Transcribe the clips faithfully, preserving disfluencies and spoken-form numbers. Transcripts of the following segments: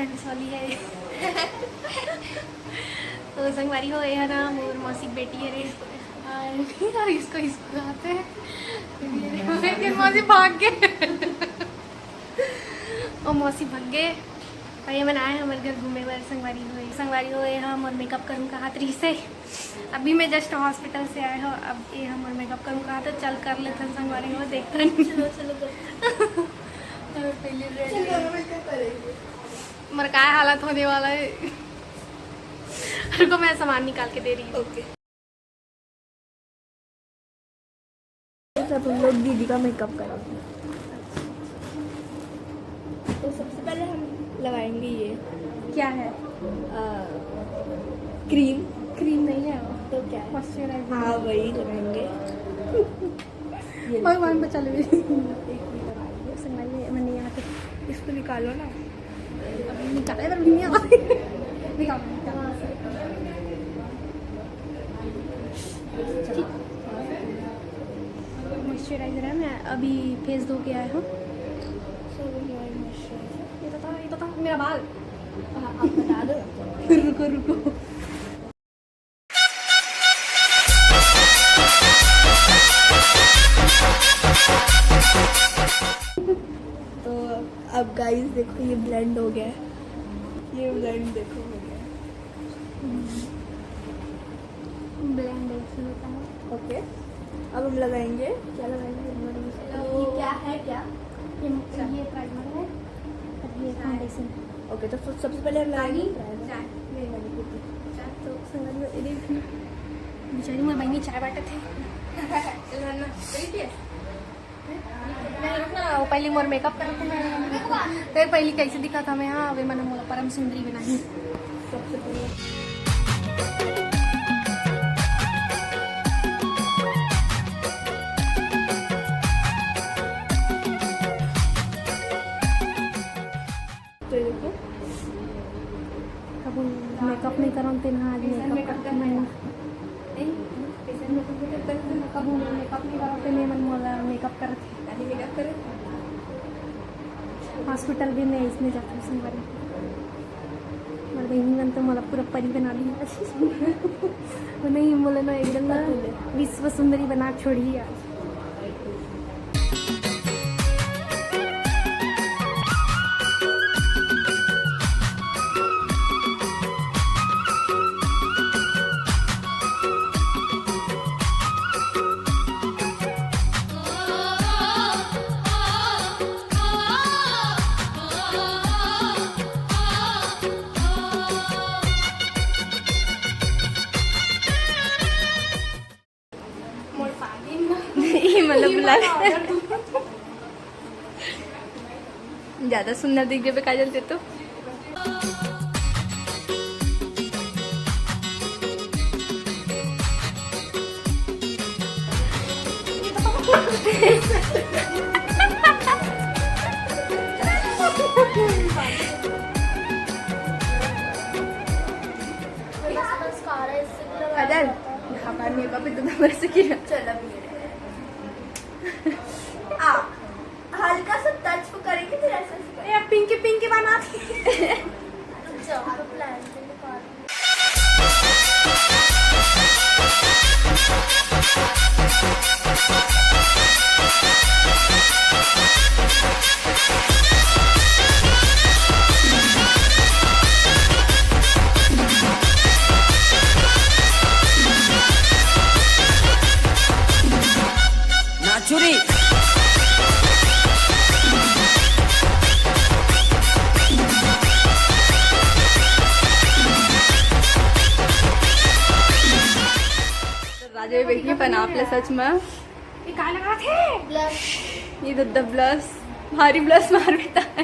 वाली है। तो संगवारी हो, ये है ना मोर मौसी की बेटी है रे। और इसको, इसको आते हैं। फिर मौसी भाग गए। ओ मौसी भाग गए। और ये मन आए हमर घर घूमे बर। संगवारी हो, संगवारी हो, ये हम और मेकअप करूँ कहात रही से। अभी मैं जस्ट हॉस्पिटल से आए हो, अब ये हम और मेकअप करूँ कहात, तो चल कर लेथन संगवारी हो, देखथन। चलो, चलो, करो। पहले रेडी। मोर काय हालत होने वाला है। रुको, मैं सामान निकाल के दे रही हूँ। ओके। सब हम लोग दीदी का मेकअप करेंगे। तो सबसे पहले हम लगाएंगे ये। क्या है? क्रीम। क्रीम नहीं है वो। तो क्या है? मॉइस्चराइजर। हाँ, वही लगाएंगे। भगवान बचा ले। संगवारी, मैंने यहाँ पे इसको निकालो ना। निकाले पर नहीं आ। निकाल, निकाल। मॉइस्चराइजर है, मैं अभी फेस धो के आया हूँ। ये तो था, ये तो था मेरा बाल। हाँ, आप बता दो। रुको, रुको। तो अब गाइस देखो, ये ब्लेंड हो गया है, ये ब्लेंड देखो हो गया है। ब्लेंड ऐसे होता है। ओके, अब हम लगाएंगे, क्या लगाएंगे? तो ये क्या है, क्या? ये, ये प्राइमर है और ये फाउंडेशन है। ओके, तो फिर सबसे पहले हम लगाएंगे प्राइमर। चाय। नहीं, मैंने पी थी। चाय तो संगत में, ये देखिए, बेचारी मोर बहिनी चाय बांटत हे। नहीं, रुक ना, वो पहली मोर मेकअप करत हे। ते पहली कैसे दिखत हवे, हाँ, अबे मन मोला परम सुंदरी बनाही। तो ये देखो, कभी मेकअप नहीं करन तेन, हाँ, आज मेकअप करके मैं कभी मेकअप नहीं करन तेन, मन मोला मेकअप करत हे। हॉस्पिटल भी नहीं, इसने जाते संगवारी। मोर बहिनी मन तो मोला पूरा परी बना दी। वो नहीं, मोला ना एकदम ना विश्व सुंदरी बना छोड़ी यार। ये मतलब ये ब्लश। ज्यादा सुंदर दिख जाबे काजल ते तो। काजल, ढाका में बाबे दो नंबर से किया। चल, अभी ये रहा। आ, हल्का सा टच को करेंगे, फिर ऐसे, ऐसे करेंगे। ए, पिंकी, पिंकी बना दी। रुक जाओ, तो प्लान के लिए बात। नाचुरी। राजा बेटी पनाप ले सच में। ये का लगा थे? ब्लश। ये दद्दा ब्लश, भारी ब्लश मार बेटा है।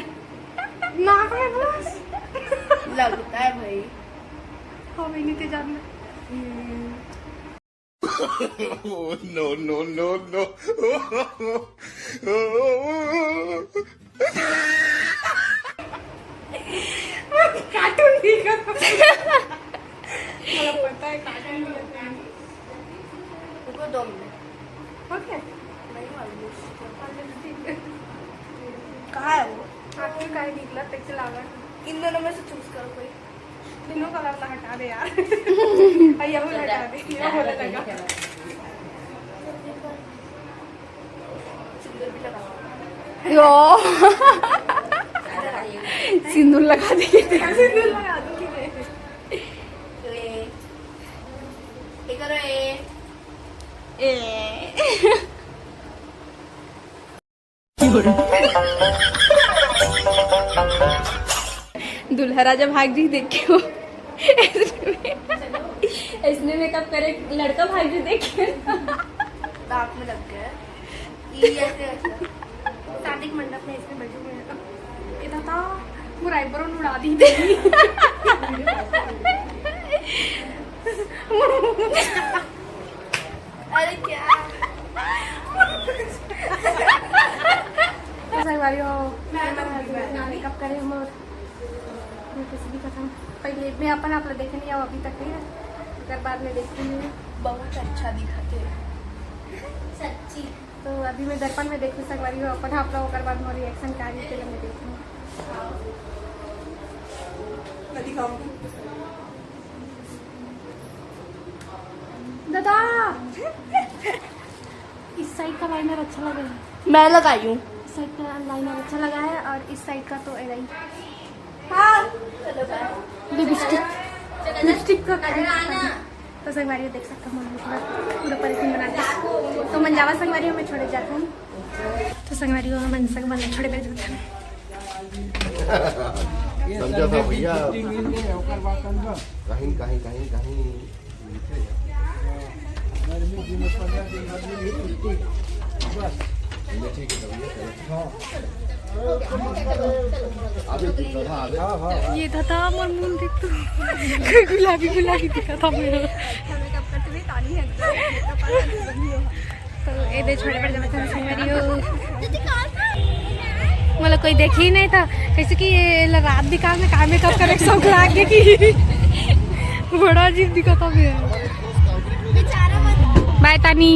नाक में ब्लश। लगता है भाई। हो भी नहीं थे जानना। Oh, no, no, no, no। Cartoon नहीं कर। मतलब पता है कार्टून नहीं करता है। रुको दो मिनट। हो गया? नहीं, almost। कहाँ है वो? आखिर का ही निकला, तक से लावा। इन दोनों में से चूज करो कोई। तीनों कलर ला हटा दे यार। अरे, ये वाला हटा दे, ये वाला लगा। सिंदूर भी लगा। यो। सिंदूर लगा दे। सिंदूर लगा दूंगी मैं। ले। ये करो, ये। ए। दूल्हा राजा भाग जी देखे हो। ऐसने मेकअप करे लड़का भाग जी देखे। दांत में लग गया। ये ऐसे, ऐसे। शादी के मंडप में इसमें बैठे हुए हैं। ये तो था, पूरा आईब्रो उड़ा दी। अरे क्या? तो संगवारी हो, मेकअप करे हम और मैं किसी भी कथा पहले मैं अपन आप लोग देखे नहीं आओ अभी तक नहीं है, अगर बाद में देखती हूँ। बहुत अच्छा दिखाते हैं। सच्ची। तो अभी मैं दर्पण में देखूँ संगवारी हो अपन आप लोग, अगर बाद में रिएक्शन का रही है, मैं देखूँ। दादा, इस साइड का लाइनर अच्छा लगा है। मैं लगाई हूँ। इस साइड का लाइनर अच्छा लगा है और इस साइड का तो ऐसा ही। हाँ। लिपस्टिक, लिपस्टिक का कलर। तो संगवारी देख सकते हो, मम्मी पूरा, पूरा परेशान बना दिया। तो मन जावा संगवारी, मैं छोड़े जाता हूँ। तो संगवारी, हम मन संग बना छोड़े बैठ जाते हैं। समझा था भैया। कहीं, कहीं, कहीं, कहीं। ये था, था मोर मुंह देख तू। गुलाबी गुलाबी दिखा था मेरा। तो ये दे छोड़े पर जब संगवारी हो। मोला कोई देखे ही नहीं था, कैसे कि ये ला रात भी काम में काम मेकअप करे के शौक लाग गया कि बड़ा अजीब दिखा था मेरा। बाय तानी।